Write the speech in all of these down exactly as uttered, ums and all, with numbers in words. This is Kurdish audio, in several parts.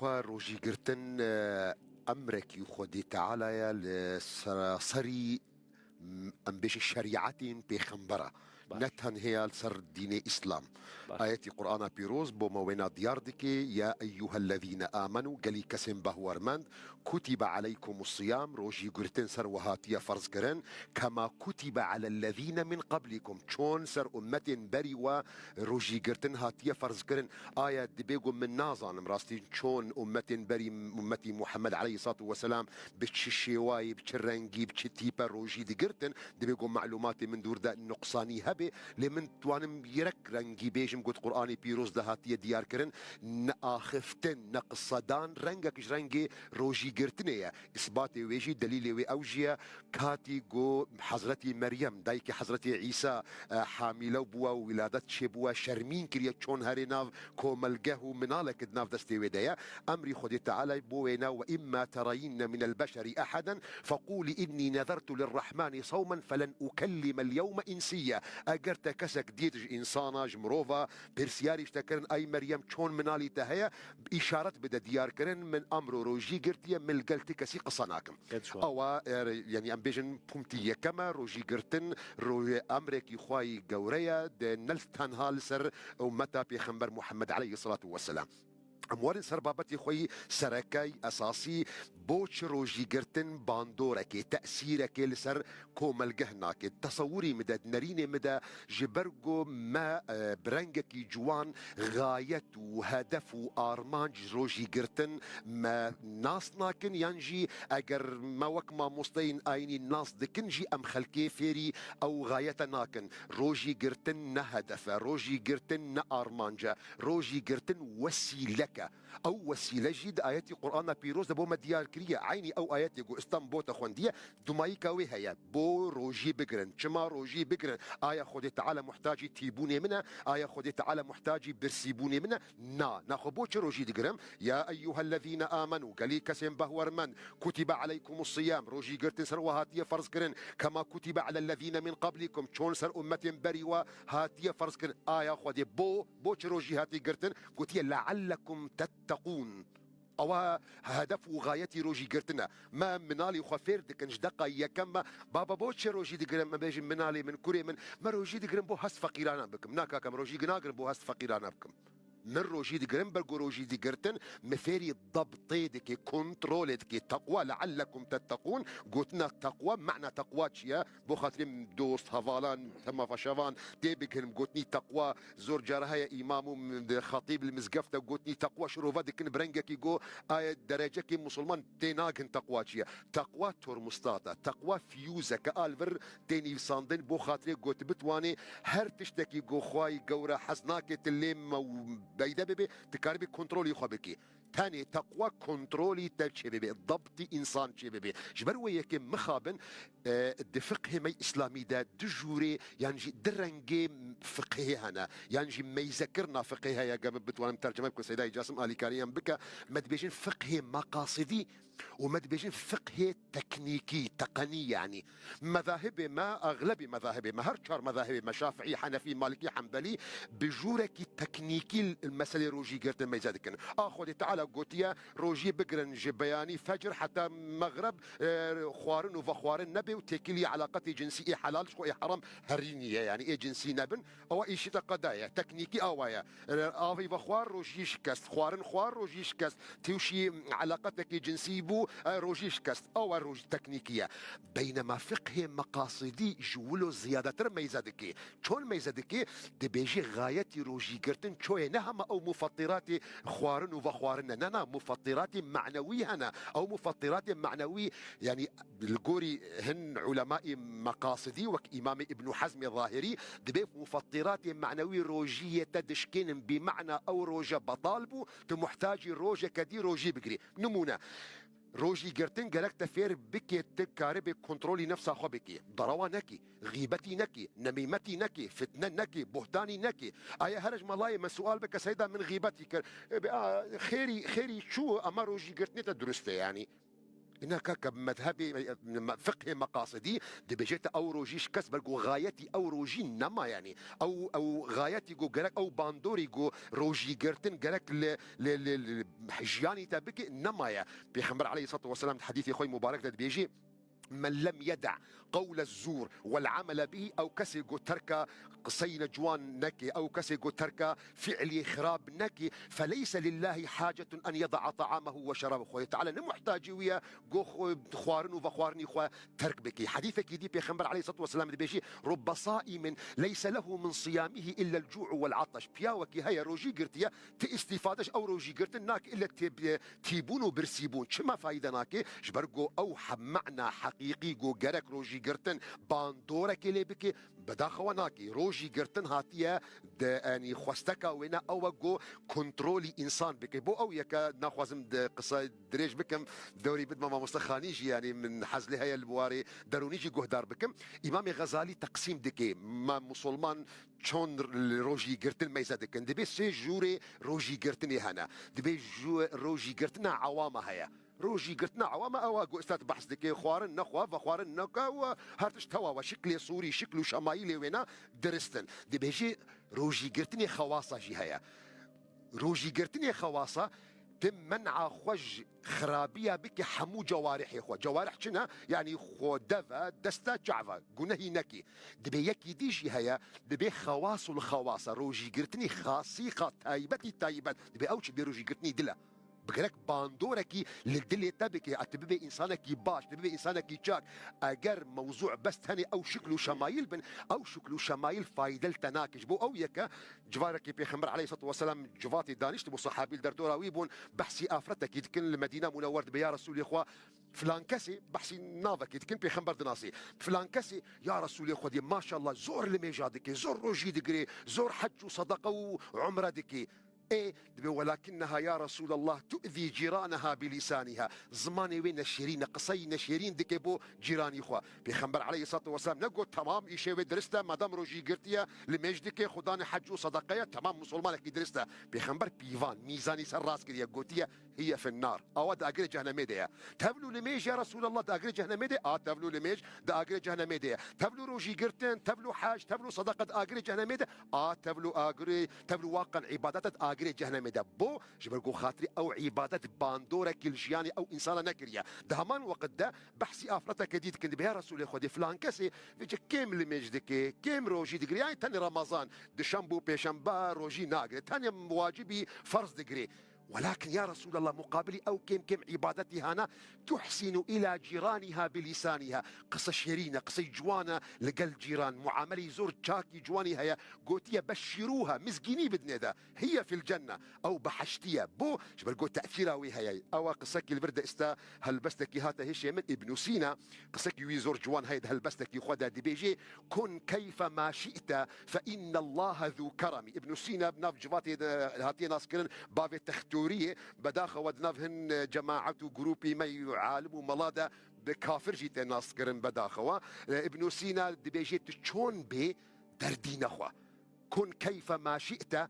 Rojîgirtin, e, emrekî Xwedê Teala ye li sera-, serî, m-, em bêjin şerîetên pêxembera. Baş. Ne tenhê ya li ser dînê Îslam. Baş. Ayetî Qur'ana Pîroz bo me wêna diyar dike, "Ya eyyuhellezîne amenu", gelî kesên behwermend, "kutibe aleykumus siyam", rojîgirtin ser we hatiye ferz kirin, "kema kutibe alellezîne min qablikum", çon ser ummetên berî we rojîgirtin hatiye ferz kirin. Aya dibê ku min nazanim rastî çon ummetên berî ummetî Muhammed aleyhissalatu vesselam bi çi şêwayî, bi çi rengî, bi çi tîpe rojî digirtin, dibê ku malûmatê min dûr de nuqsanî hebe, lê min twanim yek rengî bêjim, got Qur'anê Pîroz de hatiye diyar kirin, ne axiftin, ne qisedan, rengek ji rengê rojîgirtinê ye. Îsbatê wê jî, delîlê wê ew jî ye, Katî ku Hezretî Meryem, dayikê Hezretî Îsa, e, hamîle bûye û wîladet çêbûye, şermîn kiriye, çon herê nav komelgeh û minaleke di nav destê wê de ye. Emrî Xwedê Teala bo wêna, "Ve imma terayinne minel beşerî eheden feqûlî innî nezertu lirrahmani sawmen felen ukellimel yewme însiyya." Eger te kesek dît ji însana, ji mirova, pirsiyarî ji te kirin, "Ay Meryem, çon minalî te heye?" Îşaret bide diyar kirin, "Min emro rojî girtiye, min li gel ti kesî qise nakim." Ewa, e, yanî em bêjin pûmtî yekem e, rojî girtin, ro-, emrekî xwe yî gewre ye, de ne tenha li ser ummeta Pêxember Muhammed aleyhissalatu vesselam. Em werin ser babetê xwe yî sereke, esasî, bo çi rojî girtin bandorekê, tesîrekê li ser komelgeh nake. Tesewirî min de, nerînê min de, ji ber ku me, e, bi rengekî ciwan xayet û hedef û armanc rojî girtin me nas nakin, yan jî eger me wek mamosteyên ayînî nas dikin jî em xelkê fêrî ew xayete nakin. Rojî girtin ne hedef e, rojî girtin ne armanc e, rojî girtin wesîlek e. Ew wesîle jî di ayetî Qur'ana Pîroz de bo me diyar kiriye. Eynî ew ayetê ku istem bo te xwendiye, dumayîka wê heye. Bo rojî bigirin. Çima rojî bigirin? Aya Xwedê Teala muhtacî tîbûnê min e? Aya Xwedê Teala muhtacî birsîbûnê min e? Na. Naxwe bo çi rojî digirim? Ya eyyuhellezîne amenu, gelî kesên behwermend, kutibe aleykumus siyam, rojî girtin ser we hatiye ferz kirin, kema kutibe alellezîne min qablikum, çon ser ummetên berî we hatiye ferz kirin. Aya Xwedê bo, bo çi rojî hatiye girtin? Gotiye, "Leallekum tetteqûn." Ewa hedef û xayetî rojî girtin e. Me minalî xwe fêr dikin ji deqa yekem me, "Baba, bo çi rojî digirim?" Me bêjin, "Minalê min, kurê min, me rojî digirim bo hest feqîrana bikim." Na kaka, me rojî nagirim bo hest feqîrana bikim. Min rojî digirim, ber ku rojî digirtin, me fêrî dabtê dike, kontrolê dike. Teqwa, "Leallekum tetteqûn", gotina teqwa, mena teqwa çi ye? Bo xatirê dost, hevalan, temaşevan tê bigirin, gotinî teqwa, zor cara heye îmam û m-, xetîb li mizgefte gotinî teqwa şirove dikin bi rengekî ku aye derecekê musulman tê nagin teqwa çi ye. Teqwa tormostat e, teqwa fiyûzeke a li vir tê nivîsandin bo xatirê ku tu bitwanê her tiştekî ku Xwayî gewre hez nake tu lê me û beyde bibe, tu karibî kontrolî xwe bikî. Tenê teqwa kontrolî te çêbibe, dabtî însan çêbibe. Ji ber wê yekê mixabin, e, di fiqhê me îslamî de du jûrê, yan jî du rengê fiqhê hene, yan jî meyzekirina fiqhê heye, ge min bitwanim tercime bikim, Seyda Îcasim alîkarî em bike, me dibêjin fiqhê meqasidî û me dibêjin fiqhê teknîkî, teqenî yanî. Mezahibê me, exlebî mezahibê me, her çar mezahibê me, Şafîî, Henefî, Malikî, Henbelî, bi jûrekî teknîkî li meselê rojî girtin meyze dikin. A Xwedê Teala gotiye, rojî bigirin ji beyanî fecr heta mexreb, e, xwarin û vexwarin nebe û têkilî eleqetê cinsî ê helal ji xwe ê heram herî niye, yanî ê cinsî nebin. Ewa îşî te qeda ye, teknîkî awa ye. E, avî vexwar, rojî şikest, xwarin xwar, rojî şikest. Tewşî eleqetekî cinsî bû, e, rojî şikest. Ew e rojî teknîkî ye. Beynema fiqhê meqasidî ji wilo ziyadetir meyze dikê. Çon meyze dikê? Dibêjî xayetî rojî girtin çoyê ne hema ew mufattiratê xwarin û vexwarin ne. Ne, ne, mufattiratê manewî hene. Ew mufattiratê manewî, yanî li gorî hin ulemayê meqasidî wek Îmamê Îbnû Hezmê Zahirî dibê mufattiratê manewî rojiyê te dişkênin bî mana ew roje betal bû, tu muhtacî rojeke dî rojî bigirî. Nimûne, rojî girtin gerek te fêr bike tu karibê kontrolî nefsa xwe bikî. Derewa nekî, xîbetî nekî, nemîmetî nekî, fitne nekî, buhtanî nekî. Aye here ji me layê me sual bike, Seyda min xîbetî kir. E, be, a, xêrî, xêrî çû, ama rojî girtinê te durust e yanî. Îna kaka, bi medhebê, me-, fiqhê meqasidî dibêje te ew rojî şikest, ber ku xayetî ew rojî nema, yanî ew, ew xayetî ku gerek ew bandorî ku rojî girtin gerek li, li, li, li jiyanî te bike, nemaye. Pêxember aleyhissalatu vesselam di hedîsê xwe yê mubarek de dibêjî, "Men lem yeda qewle zûr wel amele bihî", ew kesê ku terka qiseyî neciwan neke, ew kesê ku terka fiilî xirab neke, "feleyse lillahî hacetun en yedaa ta'amehu ve şerabehu." Xwedê Teala ne muhtacî wî ye ku xwe, xwarin û vexwarinî xwe terk bike. Hedîsekî dî Pêxember aleyhissalatu vesselam dibêjî, "Rubbe saimin leyse lehu min siyamihî illa el-cu'u wel-ataş." Piyawekî heye rojî girtiye, ti îstîfade ji ew rojî girtin nake illa tê-, tîbûn û birsîbûn. Çima fayde nake? Ji ber ku ew he-, mena heqîqî ku gerek rojî girtin bandorekê lê bike, bedaxewa nake. Rojî girtin hatiye di, yanî xwesteka wêne ew e ku kontrolî însan bike. Bo ew yeke naxwazim di qisa dirêj bikim, dewrî bidime mamoste Xanî jî, yanî min hez lê heye li warê derûnî jî guhdar bikim. Îmamê Xezalî teqsîm dike, me musulman çond r-, rojî girtin meyze dikin. Dibê sê jûrê rojî girtinê hene. Dibê jû-, rojî girtina ewama heye. Rojî girtina ewama ew e ku îstat behs dike, xwarin nexwe, vexwarin neke û her tişt tewa we, şiklê sûrî, şikl û şemayîlê wêna dirist in. Dibêjî rojî girtinê xewasa jî heye. Rojî girtinê xewasa, tu men'a xwe ji xirabiya bike hemû cewarihê xwe. Cewarih çi ne? Yanî xwe, dev e, dest e, çav e. Gunehî nekî. Dibê yekî dî jî heye, dibê xewas û xewasa. Rojî girtinî xasîqa taybetî taybet. Dibê ew çi bê rojî girtinî dil e. Bi gerek bandorekî li dilê te bike, a tu bibê însanekî baş, tu bibê însanekî çak. Eger mewzû bes tenê ew şikl û şemayîl bin, ew şikl û şemayîl fayde li te nake. Ji bo ew yeke Civarekî Pêxember aleyhissalatu vesselam civatê danîştibû, sahabî li derdora wî bûn, behsî afretekî dikin, li Medîna Munewwer dibê, ya Resûlê Xwe, filan kesê, behsî navekî dikin, Pêxember dinasî. Filan kesê, ya Resûlê Xwedê, maşallah, zor limêja dike, zor rojî digire, zor hec û sedeqe û umre dike. Ê, dibê, "Welakinneha ya Resûlallah tu'zî cîraneha bi lîsanîha." Zimanê wê neşêrîn e, qiseyî neşêrîn dike bo cîranî xwe. Pêxember aleyhissalatu vesselam negot, "Temam, îşê wê dirist e, madem rojî girtiye, limêj dike, xwe danê hec û sedeqe ye, temam, musulmanekî dirist e." Pêxember pîvan, mîzanî ser rast kiriye, gotiye, "Hiye fin nar." Awa di agirê cehnemê de ye. Tevlû limêj ya Resûlallah di agirê cehnemê de, a tevlû limêj di agirê cehnemê de ye. Tevlû rojî girtin, tevlû hec, tevlû sedeqe di agirê cehnemê de, a tevlû agirê, tevlû waqan îbadete di agirê cehnemê de. Bo, ji ber ku xatirî ew îbadet bandorekî li jiyanê ew însana nekiriye. Di heman weqt de behsî afreteke dî dikin, dibê, ya Resûlê Xwedê, filan kesê vêce kêm limêj dike, kêm rojî digire, yanî tenê Remezan, dişembe û pêşembe rojî nagire, tenê wacibî ferz digire. Welakin ya Resûlallah, muqabilî ew kêm kêm îbadetî hana, tuhsinu ila cîranîha bi lîsanîha. Qise şêrîn e, qisey ciwan e li gel cîran, muamelî zor çakî ciwanî heye. Gotiye, beşşîrûha, mizgînî bidinê de. Hiye fil cenne. Ew behiştî ye. Bo, ji ber ku tesîra wî heye. Ew e qisekî li vir de ista helbestekî hate hişê min, Îbnû Sîna, qisekî wî zor ciwan heye di helbestekî xwe de dibêjê, "Kun keyfe ma şi'te fe innallaha zû keremî." Îbnû Sîna bi nav civatê de hatiye naskirin, bavê Textoriyê, bedaxewa di nav hin, e, cemaet û grûpî me yû alim û mela de bi kafir jî tê naskirin bedaxewa. E, Îbnû Sîna dibêjê, "Tu çon bê derdî nexwe. Kun keyfe ma şi'te."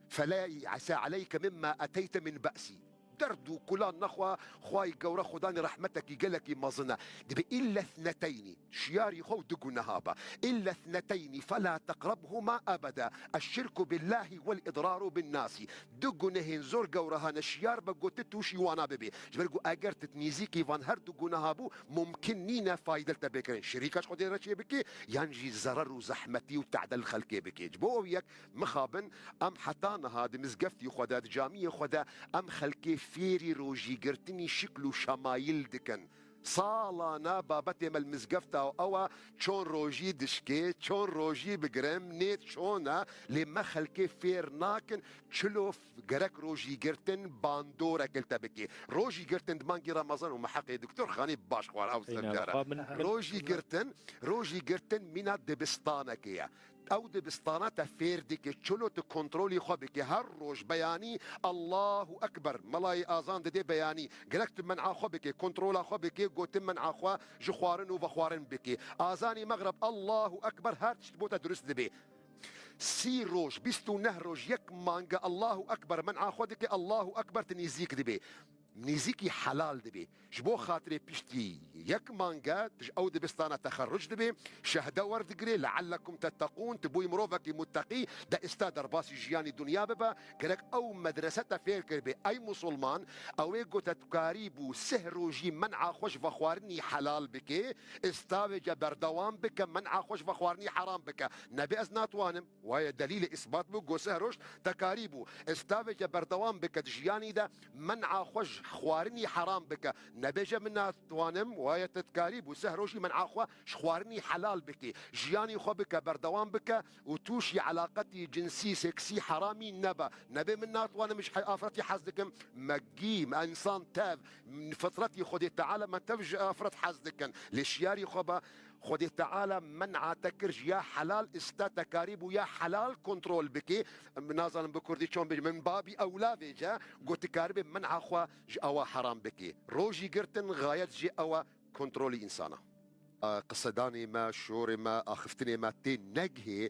Fela ya'se aleyke mimma eteyte min be'sî. Derd û kulan nexwe, Xwayê Gewre Xudanê rehmetekî gelekî mezin e. Dibê ille thneteynî, şiyarî xwe û du guneha be. Ille thneteynî fela teqrebhuma ebeda. Eşşirku billahî wel idraru bin nasî. Du gunehên zor gewre hane, şiyar be ku tu tûşî wana bibê. Ji ber ku eger tu nîzîkî van her du guneha bû, mumkin nîne fayde li te bê kirin. Şirîka ji Xwedê re çê bikî, yan jî zerer û zehmetî û te'de li xelkê bikî. Ji bo ew yek Mixabin, em heta niha di mizgeftî xwe de, di camiyê xwe de, em xelkê fêrî rojîgirtinî şikl û şemayîl dikin. Salane babetê me li mizgefta ew e, çon rojî dişkê, çon rojî bigirim, nêt çon e, lê me xelkê fêr nakin, çilo f-, gerek rojîgirtin bandorek li te bikê. Rojîgirtin di mangî Remezan û me heqê Doktor Xanî baş xwar ew Eyna, sercare. xwe min, min Rojîgirtin, rojîgirtin mîna dibistanekê ye. Ew dibistana te fêr dike, çilo tu kontrolî xwe bike. Her roj beyanî Allahu Ekber, melayê azan didê beyanî. Gerek tu men'a xwe bike, kontrola xwe bike, gotin men'a xwe ji xwarin û vexwarin bike. Azanî mexreb Allahu Ekber, her tişt bo te durist dibe. Sî roj, bîst û neh roj, yek mange Allahu Ekber men'a xwe dike, Allahu Ekber tu nîzîk dibe. nêzîkî helal dibê. Ji bo xatirê piştî yek mange tu ji ew dibistana texerruc dibê, şehde werdigirê, leallekum tetteqûn, tu bûyî mirovekî mutteqî, de êsta derbasî jiyanî dinya bibe, gerek ew medrese te fêr kiribê. Ey musulman, ew ê gote tu karîbû sih rojî men'a xwe ji vexwarinî helal bikê, êsta vêce berdewam bike, men'a xwe ji vexwarinî heram bike. Nebê ez natwanim. Waye delîlê îsbat bû, go sih roj te karîbû. Êsta vêce berdewam bike di jiyanî de, men'a xwe ji xwarinî heram bike. Nebêje min natwanim, waye te dikarîbû sih rojî men'a xwe ji xwarinî helal bikî. Jiyanî xwe bike, berdewam bike û tûşî eleqetî cinsî, seksî, heramî nebe. Nebê min natwanim ji he-, afretî hez dikim. Me gî, me însan tev, fitretî Xwedê Teala me tev ji afret hez dikin. Lê şiyarî xwe be, Xwedê Teala men'a te kir ji ya helal, êsta te karîbû ya helal kontrol bikî. Em, nazanim bi kurdî çon bêjim, min babî ewla vêce, got tu karibê men'a xwe ji ewa heram bikî. Rojî girtin xayet jê ew e, kontrolî însana. E, qisedanê me, şorê me, axiftinê me tê negihê,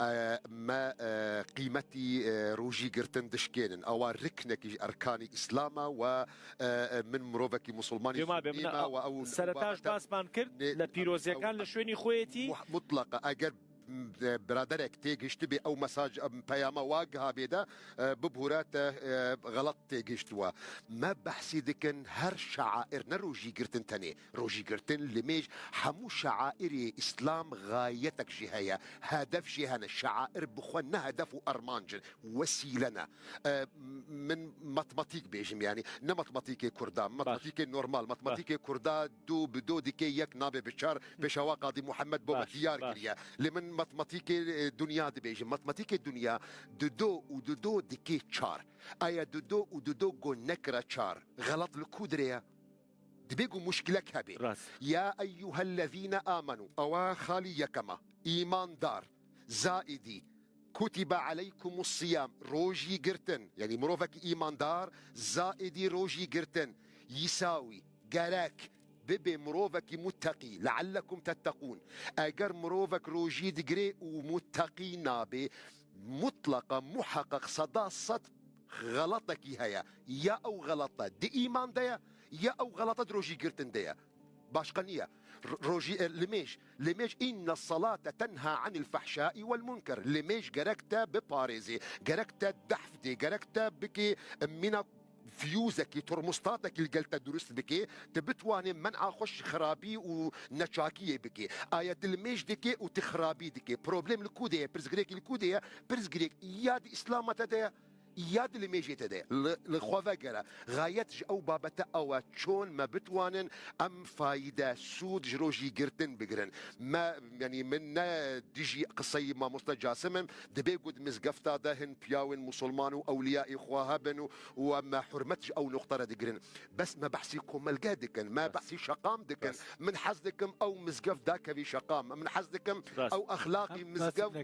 e, me, e, qîmetî, e, rojî girtin dişkênin. Ewa riknekî ji erkanî Îslam e we, e, e, min mirovekî musulmanî Cuma be, sunnî min me a-, we ew sereta ji basman kir, nê-, lê pîroziyekên ew li şwênî xwe yêtî. Muh-, mutlaqa. Eger, m, e, biraderek têgihiştibê ew mesaj, em, peyama wa gihabê de, e, bibûre te, e, xelet têgihiştiwe. Me behsî dikin her şair, ne rojî girtin tenê. Rojî girtin, limêj, hemû şairê Îslam xayetek jî heye. Hedef jî hene. Şair bi xwe ne hedef û armanc in. Wesîle ne. E, min matematîk bêjim, yanî ne matematîkê kurda, matematîkê normal, matematîkê kurda du bi du dike yek nabe bi çar, Pêşewa Qadî Muhammed bo me diyar kiriye. Lê min matematîkê, e, dinya dibêjim. Matematîkê dinya du du û du du dike çar. Aya du du û du du go nekire çar. Xelet li ku dirê ye? Dibê ku muşkilek hebe. Rast. Ya eyyuhellezîne amenu. Ewa xalî yekema. Îmandar. Zaidî. Kutibe aleykumus siyam, rojî girtin. Yanî mirovekî îmandar, zaidî rojî girtin. Yîsawî, gerek, bibê mirovekî mutteqî, leallekum tetteqûn. Eger mirovek rojî digirê û mutteqî nabê, mutlaqa, muheqeq, seda sed xelatekî heye. Ya ew xelate di îman de ye, ya ew xelate di rojî girtin de ye. Başqa niye. R-, rojî, e, limêj. Limêj, inne salate tenha anil fahşai wel munker. Limêj gerek te biparêzê. Gerek te dehf dê. Gerek te bikê, e, mîna fiyûzekî, termostatekî li gel te durust bikê. Tu bitwanê men'a xwe ji xirabî û neçakiyê bikê. Aye tu limêj dikê û tu xirabî dikê. Problem li ku de ye? Pirsgirêkî li ku de ye? Pirsgirêk ya di Îslama te de ye. Ya di limêjê te de li, li xwe vegere. Xayet ji ew babete ew e, çon me bitwanin em fayde, sûd ji rojî girtin bigirin. Me, yanî min ne dijî qiseyî mamoste Casim im, dibê ku di mizgefta de hin piyawên musulman û ewliyayê xwe hebin û, û em hurmet ji ew noqte re digirin. Bes me behsî komelge dikin, me behsî şeqam dikin. Min hez dikim ew mizgeft dakevî şeqam. Min hez dikim ew exlaqî mizgeft